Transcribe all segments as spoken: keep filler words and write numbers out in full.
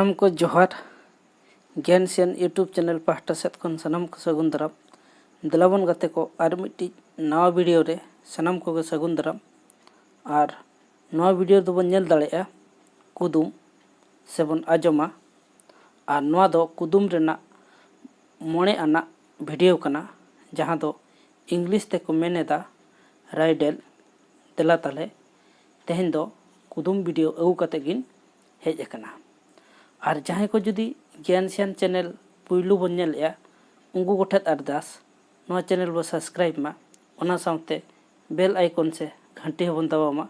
ᱥᱟᱱᱟᱢ ᱠᱚ ᱡᱚᱦᱟᱨ᱾ ᱜᱮᱱᱥᱤᱭᱟᱱ YouTube ᱪᱮᱱᱮᱞ ᱯᱟᱦᱴᱟ ᱥᱮᱫ ᱠᱷᱚᱱ ᱥᱟᱱᱟᱢ ᱠᱚ ᱥᱟᱹᱜᱩᱱ ᱫᱟᱨᱟᱢ᱾ ᱫᱮᱞᱟᱵᱚᱱ ᱜᱟᱛᱮ ᱠᱚ, ᱟᱨ ᱢᱤᱫᱴᱤᱡ ᱱᱟᱣᱟ ᱵᱷᱤᱰᱤᱭᱳ ᱨᱮ ᱥᱟᱱᱟᱢ ᱠᱚᱜᱮ ᱥᱟᱹᱜᱩᱱ ᱫᱟᱨᱟᱢ᱾ ᱟᱨ ᱱᱚᱣᱟ ᱵᱷᱤᱰᱤᱭᱳ ᱫᱚᱵᱚᱱ ᱧᱮᱞ ᱫᱟᱲᱮᱭᱟᱜᱼᱟ ᱠᱩᱫᱩᱢ, ᱥᱮᱵᱚᱱ ᱟᱸᱡᱚᱢᱟ᱾ ᱟᱨ ᱱᱚᱣᱟ ᱫᱚ ᱠᱩᱫᱩᱢ ᱨᱮᱱᱟᱜ ᱢᱚᱬᱮ ᱟᱱᱟᱜ ᱵᱷᱤᱰᱤᱭᱳ ᱠᱟᱱᱟ, ᱡᱟᱦᱟᱸ ᱫᱚ ᱤᱝᱞᱤᱥ ᱛᱮᱠᱚ ᱢᱮᱱ ᱮᱫᱟ ᱨᱟᱭᱰᱮᱞ᱾ ᱫᱮᱞᱟ ᱛᱟᱦᱞᱮ, ᱛᱮᱦᱮᱧ ᱫᱚ ᱠᱩᱫᱩᱢ ᱵᱷᱤᱰᱤᱭᱳ ᱟᱹᱜᱩ ᱠᱟᱛᱮ ᱜᱤᱧ ᱦᱮᱡ ᱟᱠᱟᱱᱟ᱾ ᱟᱨ ᱡᱟᱦᱟᱸᱭ ᱠᱚ ᱡᱩᱫᱤ ᱜᱮᱱᱥᱤᱭᱟᱱ ᱪᱮᱱᱮᱞ ᱯᱩᱭᱞᱩ ᱵᱚᱱ ᱧᱮᱞᱮᱜᱼᱟ, ᱩᱱᱠᱩ ᱠᱚᱴᱷᱮᱱ ᱟᱨᱫᱟᱥ, ᱱᱚᱣᱟ ᱪᱮᱱᱮᱞ ᱵᱚ ᱥᱟᱵᱥᱠᱨᱟᱭᱤᱵᱽ ᱢᱟ, ᱚᱱᱟ ᱥᱟᱶᱛᱮ ᱵᱮᱞ ᱟᱭᱠᱚᱱ ᱥᱮ ᱜᱷᱟᱱᱴᱤ ᱦᱚᱸᱵᱚᱱ ᱫᱟᱵᱟᱣ ᱢᱟ᱾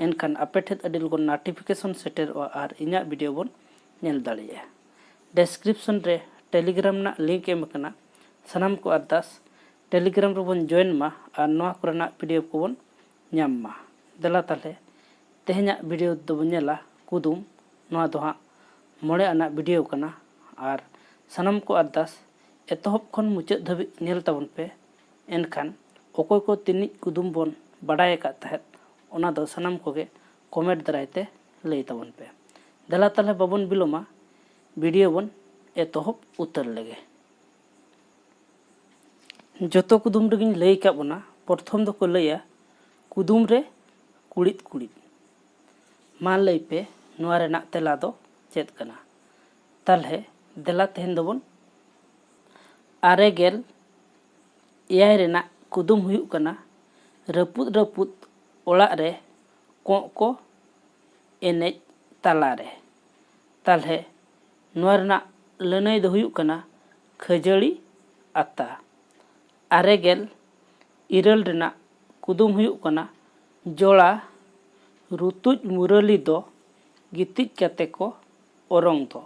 ᱮᱱᱠᱷᱟᱱ ᱟᱯᱮ ᱴᱷᱮᱱ ᱟᱹᱰᱤ ᱞᱚᱜᱚᱱ ᱱᱳᱴᱤᱯᱷᱤᱠᱮᱥᱚᱱ ᱥᱮᱴᱮᱨᱚᱜᱼᱟ ᱟᱨ ᱤᱧᱟᱹᱜ ᱵᱷᱤᱰᱤᱭᱳ ᱵᱚᱱ ᱧᱮᱞ ᱫᱟᱲᱮᱭᱟᱜᱼᱟ᱾ ᱰᱮᱥᱠᱨᱤᱯᱥᱚᱱ ᱨᱮ ᱴᱮᱞᱤᱜᱨᱟᱢ ᱨᱮᱱᱟᱜ ᱞᱤᱝᱠ ᱮᱢ ᱟᱠᱟᱱᱟ᱾ ᱥᱟᱱᱟᱢ ᱠᱚ ᱟᱨᱫᱟᱥ, ᱴᱮᱞᱤᱜᱨᱟᱢ ᱨᱮᱵᱚᱱ ᱡᱚᱭᱮᱱ ᱢᱟ ᱟᱨ ᱱᱚᱣᱟ ᱠᱚᱨᱮᱱᱟᱜ ᱯᱤᱰᱤᱮᱯᱷ ᱠᱚᱵᱚᱱ ᱧᱟᱢ ᱢᱟ᱾ ᱫᱮᱞᱟ ᱛᱟᱦᱞᱮ, ᱛᱮᱦᱮᱧᱟᱜ ᱵᱷᱤᱰᱤᱭᱳ ᱫᱚᱵᱚᱱ ᱧᱮᱞᱟ ᱠᱩᱫᱩᱢ᱾ ᱱᱚᱣᱟ ᱫᱚ ᱦᱟᱸᱜ ᱢᱚᱬᱮ ᱟᱱᱟᱜ ᱵᱷᱤᱰᱤᱭᱳ ᱠᱟᱱᱟ᱾ ᱟᱨ ᱥᱟᱱᱟᱢ ᱠᱚ ᱟᱨᱫᱟᱥ, ᱮᱛᱚᱦᱚᱵ ᱠᱷᱚᱱ ᱢᱩᱪᱟᱹᱫ ᱫᱷᱟᱹᱵᱤᱡ ᱧᱮᱞ ᱛᱟᱵᱚᱱ ᱯᱮ᱾ ᱮᱱᱠᱷᱟᱱ ᱚᱠᱚᱭ ᱠᱚ ᱛᱤᱱᱤᱡ ᱠᱩᱫᱩᱢ ᱵᱚᱱ ᱵᱟᱰᱟᱭ ᱟᱠᱟᱫ ᱛᱟᱦᱮᱸᱫ, ᱚᱱᱟ ᱫᱚ ᱥᱟᱱᱟᱢ ᱠᱚᱜᱮ ᱠᱚᱢᱮᱱᱴ ᱫᱟᱨᱟᱭ ᱛᱮ ᱞᱟᱹᱭ ᱛᱟᱵᱚᱱ ᱯᱮ᱾ ᱫᱮᱞᱟ ᱛᱟᱦᱞᱮ ᱵᱟᱵᱚᱱ ᱵᱤᱞᱚᱢᱟ, ᱵᱷᱤᱰᱤᱭᱳ ᱵᱚᱱ ᱮᱛᱚᱦᱚᱵ ᱩᱛᱟᱹᱨ ᱞᱮᱜᱮ᱾ ᱡᱚᱛᱚ ᱠᱩᱫᱩᱢ ᱨᱮᱜᱮᱧ ᱞᱟᱹᱭ ᱟᱠᱟᱫ ᱵᱚᱱᱟ, ᱯᱨᱚᱛᱷᱚᱢ ᱫᱚᱠᱚ ᱞᱟᱹᱭᱟ ᱠᱩᱫᱩᱢ ᱨᱮ ᱠᱩᱲᱤᱫ ᱠᱩᱲᱤᱫ᱾ ᱢᱟ ᱞᱟᱹᱭ ᱯᱮ, ᱱᱚᱣᱟ ᱨᱮᱱᱟᱜ ᱛᱮᱞᱟ ᱫᱚ ᱪᱮᱫ ᱠᱟᱱᱟ? ᱛᱟᱦᱞᱮ ᱫᱮᱞᱟ ᱛᱮᱦᱮᱧ ᱫᱚᱵᱚᱱ ᱟᱨᱮ ᱜᱮᱞ ᱮᱭᱟᱭ ᱨᱮᱱᱟᱜ ᱠᱩᱫᱩᱢ ᱦᱩᱭᱩᱜ ᱠᱟᱱᱟ, ᱨᱟᱹᱯᱩᱫ ᱨᱟᱹᱯᱩᱫ ᱚᱲᱟᱜ ᱨᱮ ᱠᱚᱸᱜ ᱠᱚ ᱮᱱᱮᱡ ᱛᱟᱞᱟᱨᱮ᱾ ᱛᱟᱦᱞᱮ ᱱᱚᱣᱟ ᱨᱮᱱᱟᱜ ᱞᱟᱹᱱᱟᱹᱭ ᱫᱚ ᱦᱩᱭᱩᱜ ᱠᱟᱱᱟ ᱠᱷᱟᱹᱡᱟᱹᱲᱤ ᱟᱛᱟ᱾ ᱟᱨᱮ ᱜᱮᱞ ᱤᱨᱟᱹᱞ ᱨᱮᱱᱟᱜ ᱠᱩᱫᱩᱢ ᱦᱩᱭᱩᱜ ᱠᱟᱱᱟ, ᱡᱚᱲᱟ ᱨᱩᱛᱩᱡ ᱢᱩᱨᱟᱹᱞᱤ ᱫᱚ ᱜᱤᱛᱤᱡ ᱠᱟᱛᱮ ᱠᱚ ᱚᱨᱚᱝ ᱫᱚ᱾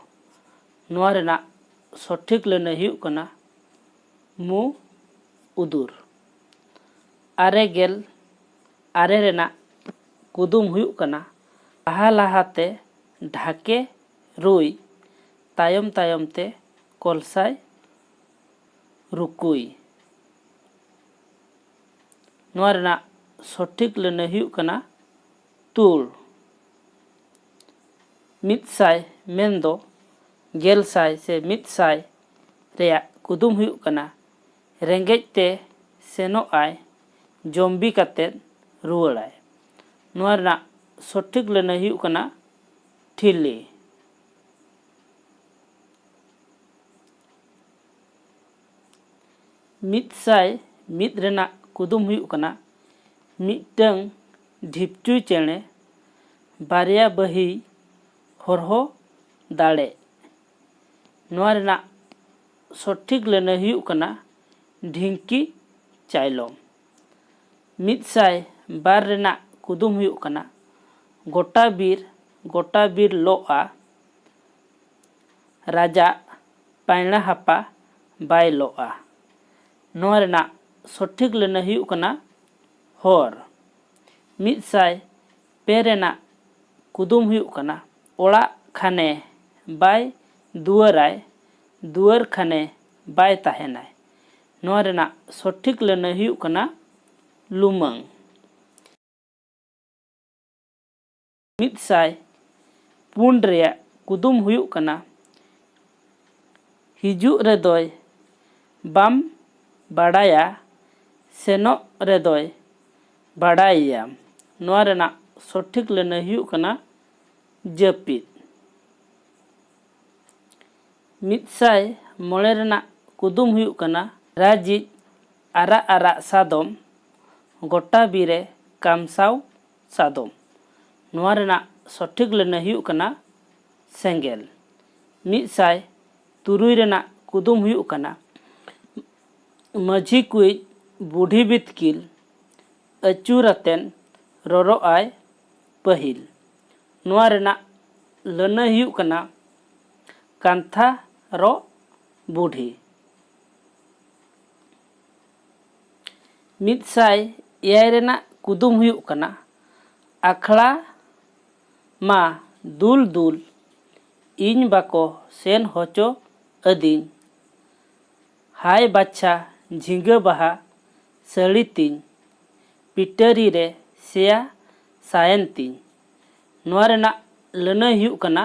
ᱱᱚᱣᱟ ᱨᱮᱱᱟᱜ ᱥᱚᱴᱷᱤᱠ ᱞᱟᱹᱱᱟᱹᱭ ᱦᱩᱭᱩᱜ ᱠᱟᱱᱟ ᱢᱩ ᱩᱫᱩᱨ᱾ ᱟᱨᱮ ᱜᱮᱞ ᱟᱨᱮ ᱨᱮᱱᱟᱜ ᱠᱩᱫᱩᱢ ᱦᱩᱭᱩᱜ ᱠᱟᱱᱟ, ᱞᱟᱦᱟ ᱞᱟᱦᱟᱛᱮ ᱰᱷᱟᱠᱮ ᱨᱩᱭ, ᱛᱟᱭᱚᱢ ᱛᱟᱭᱚᱢ ᱛᱮ ᱠᱚᱞᱥᱟᱭ ᱨᱩᱠᱩᱭ᱾ ᱱᱚᱣᱟ ᱨᱮᱱᱟᱜ ᱥᱚᱴᱷᱤᱠ ᱞᱟᱹᱱᱟᱹᱭ ᱦᱩᱭᱩᱜ ᱠᱟᱱᱟ ᱛᱩᱲ᱾ ᱢᱤᱫ ᱥᱟᱭ ᱢᱮᱱᱫᱚ ᱜᱮᱞ ᱥᱟᱭ ᱥᱮ ᱢᱤᱫ ᱥᱟᱭ ᱨᱮᱭᱟᱜ ᱠᱩᱫᱩᱢ ᱦᱩᱭᱩᱜ ᱠᱟᱱᱟ, ᱨᱮᱸᱜᱮᱡ ᱛᱮ ᱥᱮᱱᱚᱜ ᱟᱭ, ᱡᱚᱢᱵᱤ ᱠᱟᱛᱮᱫ ᱨᱩᱣᱟᱹᱲᱟᱭ᱾ ᱱᱚᱣᱟ ᱨᱮᱱᱟᱜ ᱥᱚᱴᱷᱤᱠ ᱞᱟᱹᱱᱟᱹᱭ ᱦᱩᱭᱩᱜ ᱠᱟᱱᱟ ᱴᱷᱤᱞᱤ᱾ ᱢᱤᱫ ᱥᱟᱭ ᱢᱤᱫ ᱨᱮᱱᱟᱜ ᱠᱩᱫᱩᱢ ᱦᱩᱭᱩᱜ ᱠᱟᱱᱟ, ᱢᱤᱫᱴᱟᱹᱝ ᱰᱷᱤᱯᱪᱩᱭ ᱪᱮᱬᱮ ᱵᱟᱨᱭᱟ ᱵᱟᱹᱦᱤᱭ ᱦᱚᱨᱦᱚ ᱫᱟᱲᱮᱜ᱾ ᱱᱚᱣᱟ ᱨᱮᱱᱟᱜ ᱥᱚᱴᱷᱤᱠ ᱞᱟᱹᱱᱟᱹᱭ ᱦᱩᱭᱩᱜ ᱠᱟᱱᱟ ᱰᱷᱤᱝᱠᱤ ᱪᱟᱭᱞᱚᱢ᱾ ᱢᱤᱫ ᱥᱟᱭ ᱵᱟᱨ ᱨᱮᱱᱟᱜ ᱠᱩᱫᱩᱢ ᱦᱩᱭᱩᱜ ᱠᱟᱱᱟ, ᱜᱚᱴᱟ ᱵᱤᱨ, ᱜᱚᱴᱟ ᱵᱤᱨ ᱞᱚᱜᱼᱟ, ᱨᱟᱡᱟᱜ ᱯᱟᱭᱲᱟ ᱦᱟᱯᱟ ᱵᱟᱭ ᱞᱚᱜᱼᱟ᱾ ᱱᱚᱣᱟ ᱨᱮᱱᱟᱜ ᱥᱚᱴᱷᱤᱠ ᱞᱟᱹᱱᱟᱹᱭ ᱦᱩᱭᱩᱜ ᱠᱟᱱᱟ ᱦᱚᱨ᱾ ᱢᱤᱫ ᱥᱟᱭ ᱯᱮ ᱨᱮᱱᱟᱜ ᱠᱩᱫᱩᱢ ᱦᱩᱭᱩᱜ ᱠᱟᱱᱟ, ᱚᱲᱟᱜ ᱠᱷᱟᱱᱮ ᱵᱟᱭ ᱫᱩᱣᱟᱹᱨᱟᱭ, ᱫᱩᱣᱟᱹᱨ ᱠᱷᱟᱱᱮ ᱵᱟᱭ ᱛᱟᱦᱮᱱᱟᱭ᱾ ᱱᱚᱣᱟ ᱨᱮᱱᱟᱜ ᱥᱚᱴᱷᱤᱠ ᱞᱟᱹᱱᱟᱹᱭ ᱦᱩᱭᱩᱜ ᱠᱟᱱᱟ ᱞᱩᱢᱟᱹᱝ᱾ ᱢᱤᱫ ᱥᱟᱭ ᱯᱩᱱ ᱨᱮᱭᱟᱜ ᱠᱩᱫᱩᱢ ᱦᱩᱭᱩᱜ ᱠᱟᱱᱟ, ᱦᱤᱡᱩᱜ ᱨᱮᱫᱚᱭ ᱵᱟᱢ ᱵᱟᱲᱟᱭᱟ, ᱥᱮᱱᱚᱜ ᱨᱮᱫᱚᱭ ᱵᱟᱲᱟᱭᱮᱭᱟᱢ᱾ ᱱᱚᱣᱟ ᱨᱮᱱᱟᱜ ᱥᱚᱴᱷᱤᱠ ᱞᱟᱹᱱᱟᱹᱭ ᱦᱩᱭᱩᱜ ᱠᱟᱱᱟ ᱡᱟᱹᱯᱤᱫ᱾ ᱢᱤᱫ ᱥᱟᱭ ᱢᱚᱬᱮ ᱨᱮᱱᱟᱜ ᱠᱩᱫᱩᱢ ᱦᱩᱭᱩᱜ ᱠᱟᱱᱟ, ᱨᱟᱡᱤᱡ ᱟᱨᱟᱜ ᱟᱨᱟᱜ ᱥᱟᱫᱚᱢ, ᱜᱚᱴᱟ ᱵᱤᱨᱮ ᱠᱟᱢᱥᱟᱣ ᱥᱟᱫᱚᱢ᱾ ᱱᱚᱣᱟ ᱨᱮᱱᱟᱜ ᱥᱚᱴᱷᱤᱠ ᱞᱟᱹᱱᱟᱹᱭ ᱦᱩᱭᱩᱜ ᱠᱟᱱᱟ ᱥᱮᱸᱜᱮᱞ᱾ ᱢᱤᱫ ᱥᱟᱭ ᱛᱩᱨᱩᱭ ᱨᱮᱱᱟᱜ ᱠᱩᱫᱩᱢ ᱦᱩᱭᱩᱜ ᱠᱟᱱᱟ, ᱢᱟᱹᱡᱷᱤ ᱠᱩᱭᱤᱡ ᱵᱩᱰᱷᱤ ᱵᱤᱛᱠᱤᱞ ᱟᱹᱪᱩᱨ ᱟᱛᱮᱱ ᱨᱚᱨᱚᱜ ᱟᱭ ᱯᱟᱹᱦᱤᱞ᱾ ᱱᱚᱣᱟ ᱨᱮᱱᱟᱜ ᱞᱟᱹᱱᱟᱹᱭ ᱦᱩᱭᱩᱜ ᱠᱟᱱᱟ ᱠᱟᱱᱛᱷᱟ ᱨᱚᱜ ᱵᱩᱰᱷᱤ᱾ ᱢᱤᱫ ᱥᱟᱭ ᱮᱭᱟᱭ ᱨᱮᱱᱟᱜ ᱠᱩᱫᱩᱢ ᱦᱩᱭᱩᱜ ᱠᱟᱱᱟ, ᱟᱠᱷᱲᱟ ᱢᱟ ᱫᱩᱞ ᱫᱩᱞ, ᱤᱧ ᱵᱟᱠᱚ ᱥᱮᱱ ᱦᱚᱪᱚ ᱟᱹᱫᱤᱧ᱾ ᱦᱟᱭ ᱵᱟᱪᱷᱟ ᱡᱷᱤᱸᱜᱟᱹ ᱵᱟᱦᱟ ᱥᱟᱹᱲᱤ ᱛᱤᱧ, ᱯᱤᱴᱟᱹᱨᱤ ᱨᱮ ᱥᱮᱭᱟ ᱥᱟᱭᱮᱱ ᱛᱤᱧ᱾ ᱱᱚᱣᱟ ᱨᱮᱱᱟᱜ ᱞᱟᱹᱱᱟᱹᱭ ᱦᱩᱭᱩᱜ ᱠᱟᱱᱟ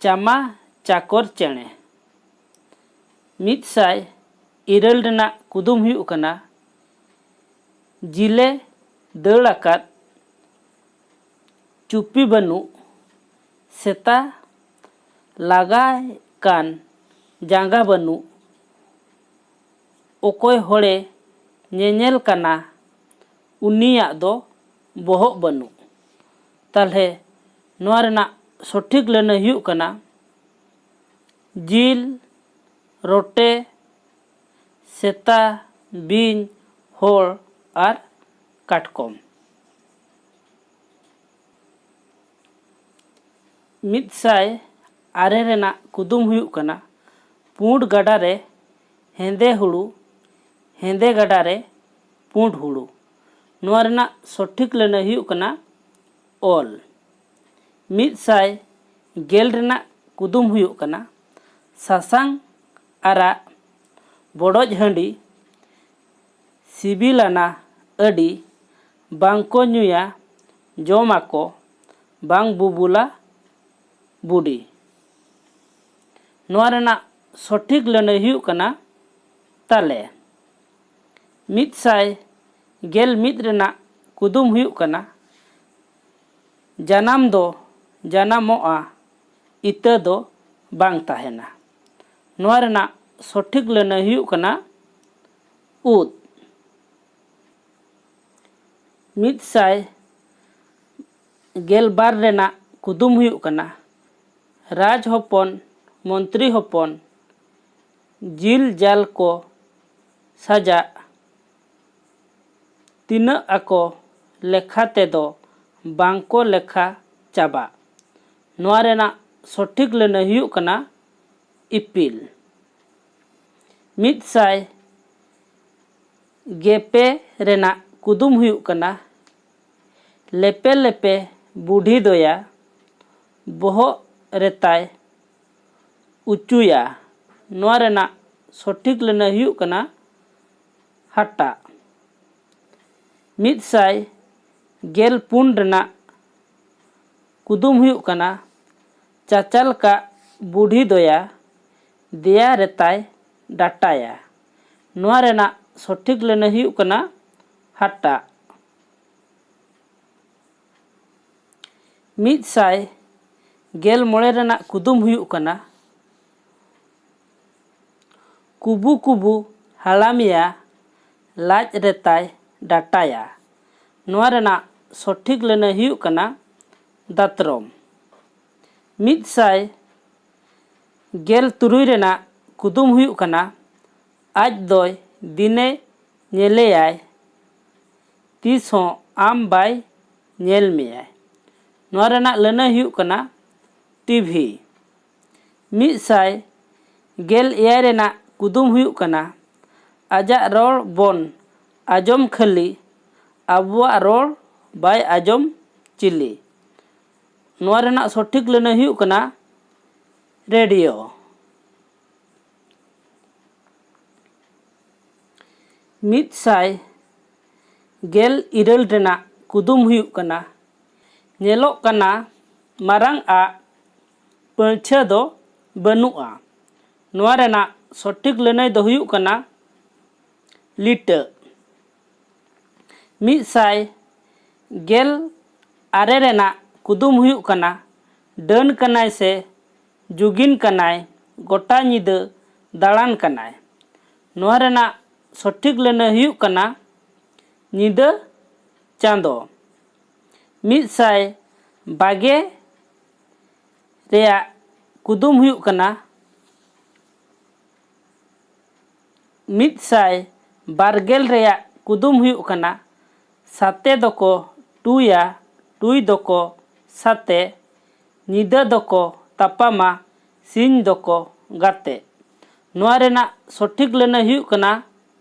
ᱪᱟᱢᱟ ᱪᱟᱠᱚᱨ ᱪᱮᱬᱮ᱾ ᱢᱤᱫ ᱥᱟᱭ ᱤᱨᱟᱹᱞ ᱨᱮᱱᱟᱜ ᱠᱩᱫᱩᱢ ᱦᱩᱭᱩᱜ ᱠᱟᱱᱟ, ᱡᱤᱞᱮ ᱫᱟᱹᱲ ᱟᱠᱟᱫ ᱪᱩᱯᱤ ᱵᱟᱹᱱᱩᱜ, ᱥᱮᱛᱟ ᱞᱟᱜᱟᱭ ᱠᱟᱱ ᱡᱟᱸᱜᱟ ᱵᱟᱹᱱᱩᱜ, ᱚᱠᱚᱭ ᱦᱚᱲᱮ ᱧᱮᱧᱮᱞ ᱠᱟᱱᱟ, ᱩᱱᱤᱭᱟᱜ ᱫᱚ ᱵᱚᱦᱚᱜ ᱵᱟᱹᱱᱩᱜ᱾ ᱛᱟᱦᱞᱮ ᱱᱚᱣᱟ ᱨᱮᱱᱟᱜ ᱥᱚᱴᱷᱤᱠ ᱞᱟᱹᱱᱟᱹᱭ ᱦᱩᱭᱩᱜ ᱠᱟᱱᱟ, ᱡᱤᱞ, ᱨᱚᱴᱮ, ᱥᱮᱛᱟ, ᱵᱤᱧ, ᱦᱚᱲ ᱟᱨ ᱠᱟᱴᱠᱚᱢ᱾ ᱢᱤᱫ ᱥᱟᱭ ᱟᱨᱮ ᱨᱮᱱᱟᱜ ᱠᱩᱫᱩᱢ ᱦᱩᱭᱩᱜ ᱠᱟᱱᱟ, ᱯᱩᱸᱰ ᱜᱟᱰᱟ ᱨᱮ ᱦᱮᱸᱫᱮ ᱦᱩᱲᱩ, ᱦᱮᱸᱫᱮ ᱜᱟᱰᱟ ᱨᱮ ᱯᱩᱸᱰ ᱦᱩᱲᱩ᱾ ᱱᱚᱣᱟ ᱨᱮᱱᱟᱜ ᱥᱚᱴᱷᱤᱠ ᱞᱟᱹᱱᱟᱹᱭ ᱦᱩᱭᱩᱜ ᱠᱟᱱᱟ ᱚᱞ᱾ ᱢᱤᱫ ᱥᱟᱭ ᱜᱮᱞ ᱨᱮᱱᱟᱜ ᱠᱩᱫᱩᱢ ᱦᱩᱭᱩᱜ ᱠᱟᱱᱟ, ᱥᱟᱥᱟᱝ ᱟᱨᱟᱜ ᱵᱚᱰᱚᱡ ᱦᱟᱺᱰᱤ, ᱥᱤᱵᱤᱞᱟᱱᱟ ᱟᱹᱰᱤ, ᱵᱟᱝ ᱠᱚ ᱧᱩᱭᱟ, ᱡᱚᱢᱟᱠᱚ, ᱵᱟᱝ ᱵᱩᱵᱩᱞᱟ ᱵᱩᱰᱤ᱾ ᱱᱚᱣᱟ ᱨᱮᱱᱟᱜ ᱥᱚᱴᱷᱤᱠ ᱞᱟᱹᱱᱟᱹᱭ ᱦᱩᱭᱩᱜ ᱠᱟᱱᱟ ᱛᱟᱞᱮ᱾ ᱢᱤᱫ ᱥᱟᱭ ᱜᱮᱞ ᱢᱤᱫ ᱨᱮᱱᱟᱜ ᱠᱩᱫᱩᱢ ᱦᱩᱭᱩᱜ ᱠᱟᱱᱟ, ᱡᱟᱱᱟᱢ ᱫᱚ ᱡᱟᱱᱟᱢᱚᱜᱼᱟ, ᱤᱛᱟᱹ ᱫᱚ ᱵᱟᱝ ᱛᱟᱦᱮᱱᱟ᱾ ᱱᱚᱣᱟ ᱨᱮᱱᱟᱜ ᱥᱚᱴᱷᱤᱠ ᱞᱟᱹᱱᱟᱹᱭ ᱦᱩᱭᱩᱜ ᱠᱟᱱᱟ ᱩᱫ᱾ ᱢᱤᱫ ᱥᱟᱭ ᱜᱮᱞ ᱵᱟᱨ ᱨᱮᱱᱟᱜ ᱠᱩᱫᱩᱢ ᱦᱩᱭᱩᱜ ᱠᱟᱱᱟ, ᱨᱟᱡᱽ ᱦᱚᱯᱚᱱ, ᱢᱚᱱᱛᱨᱤ ᱦᱚᱯᱚᱱ, ᱡᱤᱞ ᱡᱟᱞ ᱠᱚ ᱥᱟᱡᱟᱜ, ᱛᱤᱱᱟᱹᱜ ᱟᱠᱚ ᱞᱮᱠᱷᱟ ᱛᱮᱫᱚ ᱵᱟᱝ ᱠᱚ ᱞᱮᱠᱷᱟ ᱪᱟᱵᱟᱜ᱾ ᱱᱚᱣᱟ ᱨᱮᱱᱟᱜ ᱥᱚᱴᱷᱤᱠ ᱞᱟᱹᱱᱟᱹᱭ ᱦᱩᱭᱩᱜ ᱠᱟᱱᱟ ᱤᱯᱤᱞ᱾ ᱢᱤᱫ ᱥᱟᱭ ᱜᱮᱞ ᱯᱮ ᱨᱮᱱᱟᱜ ᱠᱩᱫᱩᱢ ᱦᱩᱭᱩᱜ ᱠᱟᱱᱟ, ᱞᱮᱯᱮ ᱞᱮᱯᱮ ᱵᱩᱰᱷᱤ ᱫᱚᱭᱟ, ᱵᱚᱦᱚᱜ ᱨᱮᱛᱟᱭ ᱩᱪᱩᱭᱟ᱾ ᱱᱚᱣᱟ ᱨᱮᱱᱟᱜ ᱥᱚᱴᱷᱤᱠ ᱞᱟᱹᱱᱟᱹᱭ ᱦᱩᱭᱩᱜ ᱠᱟᱱᱟ ᱦᱟᱴᱟᱜ᱾ ᱢᱤᱫ ᱥᱟᱭ ᱜᱮᱞ ᱯᱩᱱ ᱨᱮᱱᱟᱜ ᱠᱩᱫᱩᱢ ᱦᱩᱭᱩᱜ ᱠᱟᱱᱟ, ᱪᱟᱪᱟᱞ ᱠᱟᱜ ᱵᱩᱰᱷᱤ ᱫᱚᱭᱟ, ᱫᱮᱭᱟ ᱨᱮᱛᱟᱭ ᱰᱟᱴᱟᱭᱟ᱾ ᱱᱚᱣᱟ ᱨᱮᱱᱟᱜ ᱥᱚᱴᱷᱤᱠ ᱞᱟᱹᱱᱟᱹᱭ ᱦᱩᱭᱩᱜ ᱠᱟᱱᱟ ᱦᱟᱴᱟᱜ᱾ ᱢᱤᱫ ᱥᱟᱭ ᱜᱮᱞ ᱢᱚᱬᱮ ᱨᱮᱱᱟᱜ ᱠᱩᱫᱩᱢ ᱦᱩᱭᱩᱜ ᱠᱟᱱᱟ, ᱠᱩᱵᱩ ᱠᱩᱵᱩ ᱦᱟᱲᱟᱢᱮᱭᱟ, ᱞᱟᱡ ᱨᱮᱛᱟᱭ ᱰᱟᱴᱟᱭᱟ᱾ ᱱᱚᱣᱟ ᱨᱮᱱᱟᱜ ᱥᱚᱴᱷᱤᱠ ᱞᱟᱹᱱᱟᱹᱭ ᱦᱩᱭᱩᱜ ᱠᱟᱱᱟ ᱫᱟᱛᱨᱚᱢ᱾ ᱢᱤᱫ ᱥᱟᱭ ᱜᱮᱞ ᱛᱩᱨᱩᱭ ᱨᱮᱱᱟᱜ ᱠᱩᱫᱩᱢ ᱦᱩᱭᱩᱜ ᱠᱟᱱᱟ, ᱟᱡ ᱫᱚᱭ ᱫᱤᱱᱮ ᱧᱮᱞᱮᱭᱟᱭ, ᱛᱤᱥ ᱦᱚᱸ ᱟᱢ ᱵᱟᱭ ᱧᱮᱞ ᱢᱮᱭᱟᱭ᱾ ᱱᱚᱣᱟ ᱨᱮᱱᱟᱜ ᱞᱟᱹᱱᱟᱹᱭ ᱦᱩᱭᱩᱜ ᱠᱟᱱᱟ ᱴᱤᱵᱷᱤ᱾ ᱢᱤᱫ ᱥᱟᱭ ᱜᱮᱞ ᱮᱭᱟᱭ ᱨᱮᱱᱟᱜ ᱠᱩᱫᱩᱢ ᱦᱩᱭᱩᱜ ᱠᱟᱱᱟ, ᱟᱡᱟᱜ ᱨᱚᱲ ᱵᱚᱱ ᱟᱸᱡᱚᱢ ᱠᱷᱟᱹᱞᱤ, ᱟᱵᱚᱣᱟᱜ ᱨᱚᱲ ᱵᱟᱭ ᱟᱸᱡᱚᱢ ᱪᱤᱞᱤ᱾ ᱱᱚᱣᱟ ᱨᱮᱱᱟᱜ ᱥᱚᱴᱷᱤᱠ ᱞᱟᱹᱱᱟᱹᱭ ᱦᱩᱭᱩᱜ ᱠᱟᱱᱟ ᱨᱮᱰᱤᱭᱳ᱾ ᱢᱤᱫ ᱥᱟᱭ ᱜᱮᱞ ᱤᱨᱟᱹᱞ ᱨᱮᱱᱟᱜ ᱠᱩᱫᱩᱢ ᱦᱩᱭᱩᱜ ᱠᱟᱱᱟ, ᱧᱮᱞᱚᱜ ᱠᱟᱱᱟ ᱢᱟᱨᱟᱝ ᱟᱜ, ᱯᱟᱹᱧᱪᱷᱟᱹ ᱫᱚ ᱵᱟᱹᱱᱩᱜᱼᱟ᱾ ᱱᱚᱣᱟ ᱨᱮᱱᱟᱜ ᱥᱚᱴᱷᱤᱠ ᱞᱟᱹᱱᱟᱹᱭ ᱫᱚ ᱦᱩᱭᱩᱜ ᱠᱟᱱᱟ ᱞᱤᱴᱟᱹ᱾ ᱢᱤᱫ ᱥᱟᱭ ᱜᱮᱞ ᱟᱨᱮ ᱨᱮᱱᱟᱜ ᱠᱩᱫᱩᱢ ᱦᱩᱭᱩᱜ ᱠᱟᱱᱟ, ᱰᱟᱹᱱ ᱠᱟᱱᱟᱭ ᱥᱮ ᱡᱩᱜᱤᱱ ᱠᱟᱱᱟᱭ, ᱜᱚᱴᱟ ᱧᱤᱫᱟᱹ ᱫᱟᱬᱟᱱ ᱠᱟᱱᱟᱭ᱾ ᱱᱚᱣᱟ ᱨᱮᱱᱟᱜ ᱥᱚᱴᱷᱤᱠ ᱞᱟᱹᱱᱟᱹᱭ ᱦᱩᱭᱩᱜ ᱠᱟᱱᱟ ᱧᱤᱫᱟᱹ ᱪᱟᱸᱫᱚ᱾ ᱢᱤᱫ ᱥᱟᱭ ᱵᱟᱜᱮ ᱨᱮᱭᱟᱜ ᱠᱩᱫᱩᱢ ᱦᱩᱭᱩᱜ ᱠᱟᱱᱟ, ᱢᱤᱫ ᱥᱟᱭ ᱵᱟᱨ ᱜᱮᱞ ᱨᱮᱭᱟᱜ ᱠᱩᱫᱩᱢ ᱦᱩᱭᱩᱜ ᱠᱟᱱᱟ, ᱥᱟᱛᱮ ᱫᱚᱠᱚ ᱴᱩᱭᱟ, ᱴᱩᱭ ᱫᱚᱠᱚ ᱥᱟᱛᱮ, ᱧᱤᱫᱟᱹ ᱫᱚᱠᱚ ᱛᱟᱯᱟᱢᱟ, ᱥᱤᱧ ᱫᱚᱠᱚ ᱜᱟᱛᱮ᱾ ᱱᱚᱣᱟ ᱨᱮᱱᱟᱜ ᱥᱚᱴᱷᱤᱠ ᱞᱟᱹᱱᱟᱹᱭ ᱦᱩᱭᱩᱜ ᱠᱟᱱᱟ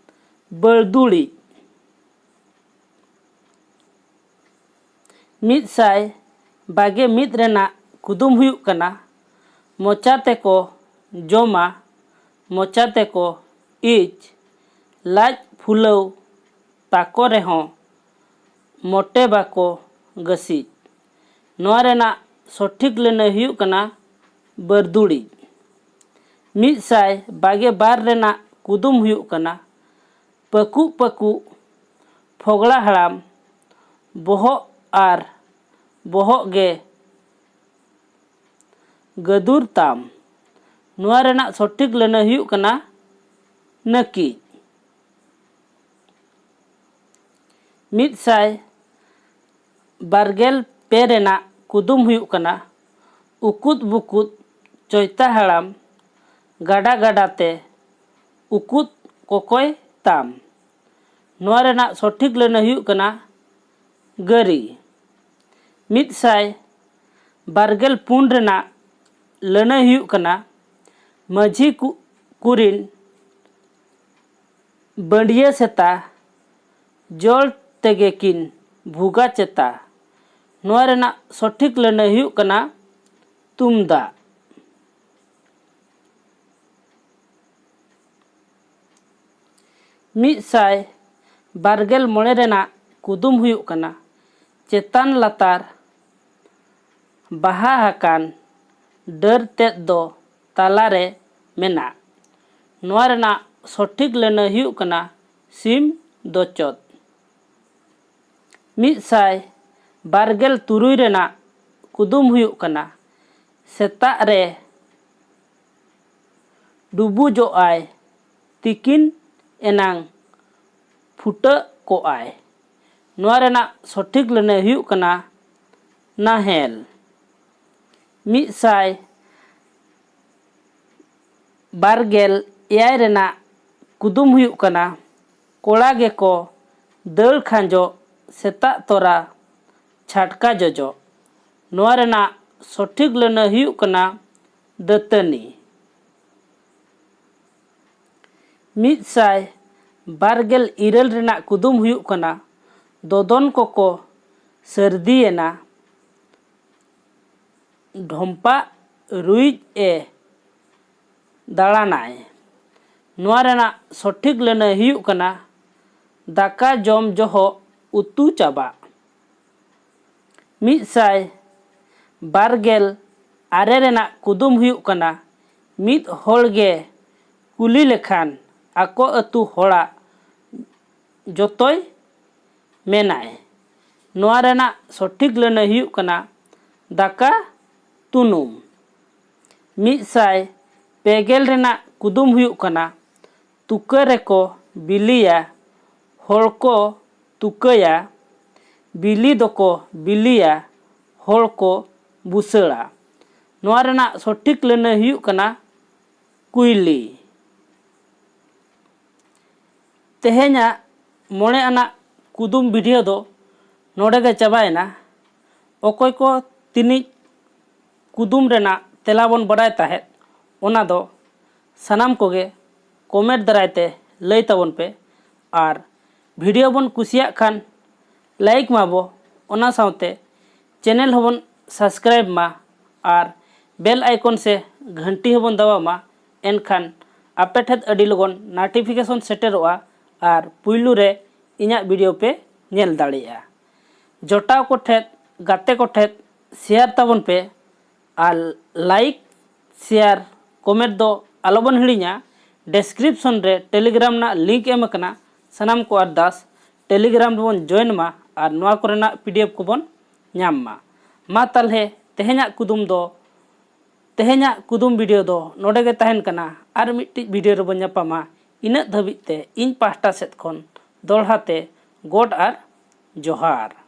ᱵᱟᱹᱲᱫᱩᱲᱤ᱾ ᱢᱤᱫ ᱥᱟᱭ ᱵᱟᱜᱮ ᱢᱤᱫ ᱨᱮᱱᱟᱜ ᱠᱩᱫᱩᱢ ᱦᱩᱭᱩᱜ ᱠᱟᱱᱟ, ᱢᱚᱪᱟ ᱛᱮᱠᱚ ᱡᱚᱢᱟ, ᱢᱚᱪᱟ ᱛᱮᱠᱚ ᱤᱡ, ᱞᱟᱡ ᱯᱷᱩᱞᱟᱹᱣ ᱛᱟᱠᱚ ᱨᱮᱦᱚᱸ ᱢᱚᱴᱮ ᱵᱟᱠᱚ ᱜᱟᱹᱥᱤᱡ᱾ ᱱᱚᱣᱟ ᱨᱮᱱᱟᱜ ᱥᱚᱴᱷᱤᱠ ᱞᱟᱹᱱᱟᱹᱭ ᱦᱩᱭᱩᱜ ᱠᱟᱱᱟ ᱵᱟᱹᱨᱫᱩᱲᱤᱡ᱾ ᱢᱤᱫ ᱥᱟᱭ ᱵᱟᱨ ᱜᱮᱞ ᱵᱟᱨ ᱨᱮᱱᱟᱜ ᱠᱩᱫᱩᱢ ᱦᱩᱭᱩᱜ ᱠᱟᱱᱟ ᱯᱟᱹᱠᱩᱜ ᱯᱟᱹᱠᱩᱜ ᱯᱷᱚᱜᱽᱲᱟ ᱦᱟᱲᱟᱢ, ᱵᱚᱦᱚᱜ ᱟᱨ ᱵᱚᱦᱚᱜ ᱜᱮ ᱜᱟᱹᱫᱩᱨ ᱛᱟᱢ᱾ ᱱᱚᱣᱟ ᱨᱮᱱᱟᱜ ᱥᱚᱴᱷᱤᱠ ᱞᱟᱹᱱᱟᱹᱭ ᱦᱩᱭᱩᱜ ᱠᱟᱱᱟ ᱱᱟᱹᱠᱤᱡ᱾ ᱢᱤᱫ ᱥᱟᱭ ᱵᱟᱨ ᱜᱮᱞ ᱯᱮ ᱨᱮᱱᱟᱜ ᱠᱩᱫᱩᱢ ᱦᱩᱭᱩᱜ ᱠᱟᱱᱟ ᱩᱠᱩᱫ ᱵᱩᱠᱩᱫ ᱪᱚᱭᱛᱟ ᱦᱟᱲᱟᱢ, ᱜᱟᱰᱟ ᱜᱟᱰᱟ ᱛᱮ ᱩᱠᱩᱫ ᱠᱚᱠᱚᱭ ᱛᱟᱢ᱾ ᱱᱚᱣᱟ ᱨᱮᱱᱟᱜ ᱥᱚᱴᱷᱤᱠ ᱞᱟᱹᱱᱟᱹᱭ ᱦᱩᱭᱩᱜ ᱠᱟᱱᱟ ᱜᱟᱹᱨᱤ᱾ ᱢᱤᱫ ᱥᱟᱭ ᱵᱟᱨ ᱜᱮᱞ ᱯᱩᱱ ᱨᱮᱱᱟᱜ ᱞᱟᱹᱱᱟᱹᱭ ᱦᱩᱭᱩᱜ ᱠᱟᱱᱟ ᱢᱟᱹᱡᱷᱤ ᱠᱩ- ᱠᱩᱨᱤᱱ ᱵᱟᱹᱰᱭᱟᱹ ᱥᱮᱛᱟ, ᱡᱚᱞ ᱛᱮᱜᱮ ᱠᱤᱱ ᱵᱷᱩᱜᱟ ᱪᱮᱛᱟ᱾ ᱱᱚᱣᱟ ᱨᱮᱱᱟᱜ ᱥᱚᱴᱷᱤᱠ ᱞᱟᱹᱱᱟᱹᱭ ᱦᱩᱭᱩᱜ ᱠᱟᱱᱟ ᱛᱩᱢᱫᱟᱜ᱾ ᱢᱤᱫ ᱥᱟᱭ ᱵᱟᱨ ᱜᱮᱞ ᱢᱚᱬᱮ ᱨᱮᱱᱟᱜ ᱠᱩᱫᱩᱢ ᱦᱩᱭᱩᱜ ᱠᱟᱱᱟ ᱪᱮᱛᱟᱱ ᱞᱟᱛᱟᱨ ᱵᱟᱦᱟ ᱟᱠᱟᱱ ᱰᱟᱹᱨ ᱛᱮᱫ ᱫᱚ ᱛᱟᱞᱟᱨᱮ ᱢᱮᱱᱟᱜ᱾ ᱱᱚᱣᱟ ᱨᱮᱱᱟᱜ ᱥᱚᱴᱷᱤᱠ ᱞᱟᱹᱱᱟᱹᱭ ᱦᱩᱭᱩᱜ ᱠᱟᱱᱟ ᱥᱤᱢ ᱫᱚᱪᱚᱫ᱾ ᱢᱤᱫ ᱥᱟᱭ ᱵᱟᱨ ᱜᱮᱞ ᱛᱩᱨᱩᱭ ᱨᱮᱱᱟᱜ ᱠᱩᱫᱩᱢ ᱦᱩᱭᱩᱜ ᱠᱟᱱᱟ ᱥᱮᱛᱟᱜ ᱨᱮ ᱰᱩᱵᱩᱡᱚᱜᱼᱟᱭ, ᱛᱤᱠᱤᱱ ᱮᱱᱟᱝ ᱯᱷᱩᱴᱟᱹᱜ ᱠᱚᱜᱼᱟᱭ᱾ ᱱᱚᱣᱟ ᱨᱮᱱᱟᱜ ᱥᱚᱴᱷᱤᱠ ᱞᱟᱹᱱᱟᱹᱭ ᱦᱩᱭᱩᱜ ᱠᱟᱱᱟ ᱱᱟᱦᱮᱞ᱾ ᱢᱤᱫ ᱥᱟᱭ ᱵᱟᱨ ᱜᱮᱞ ᱮᱭᱟᱭ ᱨᱮᱱᱟᱜ ᱠᱩᱫᱩᱢ ᱦᱩᱭᱩᱜ ᱠᱟᱱᱟ ᱠᱚᱲᱟ ᱜᱮᱠᱚ ᱫᱟᱹᱲ ᱠᱷᱟᱸᱡᱚᱜ ᱥᱮᱛᱟᱜ ᱛᱚᱨᱟ ᱪᱷᱟᱴᱠᱟ ᱡᱚᱡᱚᱜ᱾ ᱱᱚᱣᱟ ᱨᱮᱱᱟᱜ ᱥᱚᱴᱷᱤᱠ ᱞᱟᱹᱱᱟᱹᱭ ᱦᱩᱭᱩᱜ ᱠᱟᱱᱟ ᱫᱟᱹᱛᱟᱹᱱᱤ᱾ ᱢᱤᱫ ᱥᱟᱭ ᱵᱟᱨ ᱜᱮᱞ ᱤᱨᱟᱹᱞ ᱨᱮᱱᱟᱜ ᱠᱩᱫᱩᱢ ᱦᱩᱭᱩᱜ ᱠᱟᱱᱟ ᱫᱚᱫᱚᱱ ᱠᱚᱠᱚ ᱥᱟᱹᱨᱫᱤᱭᱮᱱᱟ, ᱰᱷᱚᱢᱯᱟᱜ ᱨᱩᱭᱤᱡ ᱮ ᱫᱟᱬᱟᱱᱟᱭ᱾ ᱱᱚᱣᱟ ᱨᱮᱱᱟᱜ ᱥᱚᱴᱷᱤᱠ ᱞᱟᱹᱱᱟᱹᱭ ᱦᱩᱭᱩᱜ ᱠᱟᱱᱟ ᱫᱟᱠᱟ ᱡᱚᱢ ᱡᱚᱦᱚᱜ ᱩᱛᱩ ᱪᱟᱵᱟᱜ᱾ ᱢᱤᱫ ᱥᱟᱭ ᱵᱟᱨ ᱜᱮᱞ ᱟᱨᱮ ᱨᱮᱱᱟᱜ ᱠᱩᱫᱩᱢ ᱦᱩᱭᱩᱜ ᱠᱟᱱᱟ, ᱢᱤᱫ ᱦᱚᱲ ᱜᱮ ᱠᱩᱞᱤ ᱞᱮᱠᱷᱟᱱ ᱟᱠᱚ ᱟᱹᱛᱩ ᱦᱚᱲᱟᱜ ᱡᱚᱛᱚᱭ ᱢᱮᱱᱟᱭ᱾ ᱱᱚᱣᱟ ᱨᱮᱱᱟᱜ ᱥᱚᱴᱷᱤᱠ ᱞᱟᱹᱱᱟᱹᱭ ᱦᱩᱭᱩᱜ ᱠᱟᱱᱟ ᱫᱟᱠᱟ ᱛᱩᱱᱩᱢ᱾ ᱢᱤᱫ ᱥᱟᱭ ᱯᱮ ᱜᱮᱞ ᱨᱮᱱᱟᱜ ᱠᱩᱫᱩᱢ ᱦᱩᱭᱩᱜ ᱠᱟᱱᱟ, ᱛᱩᱠᱟᱹ ᱨᱮᱠᱚ ᱵᱤᱞᱤᱭᱟ, ᱦᱚᱲ ᱠᱚ ᱛᱩᱠᱟᱹᱭᱟ, ᱵᱤᱞᱤ ᱫᱚᱠᱚ ᱵᱤᱞᱤᱭᱟ, ᱦᱚᱲ ᱠᱚ ᱵᱩᱥᱟᱹᱲᱟ᱾ ᱱᱚᱣᱟ ᱨᱮᱱᱟᱜ ᱥᱚᱴᱷᱤᱠ ᱞᱟᱹᱱᱟᱹᱭ ᱦᱩᱭᱩᱜ ᱠᱟᱱᱟ ᱠᱩᱭᱞᱤ᱾ ᱛᱮᱦᱮᱧᱟᱜ ᱢᱚᱬᱮ ᱟᱱᱟᱜ ᱠᱩᱫᱩᱢ ᱵᱷᱤᱰᱤᱭᱳ ᱫᱚ ᱱᱚᱰᱮ ᱜᱮ ᱪᱟᱵᱟᱭᱮᱱᱟ᱾ ᱚᱠᱚᱭ ᱠᱚ ᱛᱤᱱᱤᱡ ᱠᱩᱫᱩᱢ ᱨᱮᱱᱟᱜ ᱛᱮᱞᱟ ᱵᱚᱱ ᱵᱟᱰᱟᱭ ᱛᱟᱦᱮᱸᱫ, ᱚᱱᱟ ᱫᱚ ᱥᱟᱱᱟᱢ ᱠᱚᱜᱮ ᱠᱚᱢᱮᱱᱴ ᱫᱟᱨᱟᱭ ᱛᱮ ᱞᱟᱹᱭ ᱛᱟᱵᱚᱱ ᱯᱮ᱾ ᱟᱨ ᱵᱷᱤᱰᱤᱭᱳ ᱵᱚᱱ ᱠᱩᱥᱤᱭᱟᱜ ᱠᱷᱟᱱ ᱞᱟᱭᱤᱠ ᱢᱟᱵᱚ, ᱚᱱᱟ ᱥᱟᱶᱛᱮ ᱪᱮᱱᱮᱞ ᱦᱚᱸᱵᱚᱱ ᱥᱟᱵᱥᱠᱨᱟᱭᱤᱵ ᱢᱟ ᱟᱨ ᱵᱮᱞ ᱟᱭᱠᱚᱱ ᱥᱮ ᱜᱷᱟᱱᱴᱤ ᱦᱚᱸᱵᱚᱱ ᱫᱟᱵᱟᱣ ᱢᱟ᱾ ᱮᱱᱠᱷᱟᱱ ᱟᱯᱮ ᱴᱷᱮᱱ ᱟᱹᱰᱤ ᱞᱚᱜᱚᱱ ᱱᱳᱴᱤᱯᱷᱤᱠᱮᱥᱚᱱ ᱥᱮᱴᱮᱨᱚᱜᱼᱟ ᱟᱨ ᱯᱩᱭᱞᱩ ᱨᱮ ᱤᱧᱟᱹᱜ ᱵᱷᱤᱰᱤᱭᱳ ᱯᱮ ᱧᱮᱞ ᱫᱟᱲᱮᱭᱟᱜᱼᱟ᱾ ᱡᱚᱴᱟᱣ ᱠᱚᱴᱷᱮᱱ, ᱜᱟᱛᱮ ᱠᱚᱴᱷᱮᱱ ᱥᱮᱭᱟᱨ ᱛᱟᱵᱚᱱ ᱯᱮ᱾ ᱟᱨ ᱞᱟᱭᱤᱠ, ᱥᱮᱭᱟᱨ, ᱠᱚᱢᱮᱱᱴ ᱫᱚ ᱟᱞᱚᱵᱚᱱ ᱦᱤᱲᱤᱧᱟ᱾ ᱰᱮᱥᱠᱨᱤᱯᱥᱚᱱ ᱨᱮ ᱴᱮᱞᱤᱜᱨᱟᱢ ᱨᱮᱱᱟᱜ ᱞᱤᱝᱠ ᱮᱢ ᱟᱠᱟᱱᱟ᱾ ᱥᱟᱱᱟᱢ ᱠᱚ ᱟᱨᱫᱟᱥ ᱴᱮᱞᱤᱜᱨᱟᱢ ᱨᱮᱵᱚᱱ ᱡᱚᱭᱮᱱ ᱢᱟ ᱟᱨ ᱱᱚᱣᱟ ᱠᱚᱨᱮᱱᱟᱜ ᱯᱤᱰᱤᱮᱯᱷ ᱠᱚᱵᱚᱱ ᱧᱟᱢ ᱢᱟ᱾ ᱢᱟ ᱛᱟᱞᱦᱮ ᱛᱮᱦᱮᱧᱟᱜ ᱠᱩᱫᱩᱢ ᱫᱚ, ᱛᱮᱦᱮᱧᱟᱜ ᱠᱩᱫᱩᱢ ᱵᱷᱤᱰᱤᱭᱳ ᱫᱚ ᱱᱚᱰᱮ ᱜᱮ ᱛᱟᱦᱮᱱ ᱠᱟᱱᱟ᱾ ᱟᱨ ᱢᱤᱫᱴᱤᱡ ᱵᱷᱤᱰᱤᱭᱳ ᱨᱮᱵᱚᱱ ᱧᱟᱯᱟᱢᱟ᱾ ᱤᱱᱟᱹᱜ ᱫᱷᱟᱹᱵᱤᱡ ᱛᱮ ᱤᱧ ᱯᱟᱦᱴᱟ ᱥᱮᱫ ᱠᱷᱚᱱ ᱫᱚᱦᱲᱟ ᱛᱮ ᱜᱚᱰ ᱟᱨ ᱡᱚᱦᱟᱨ᱾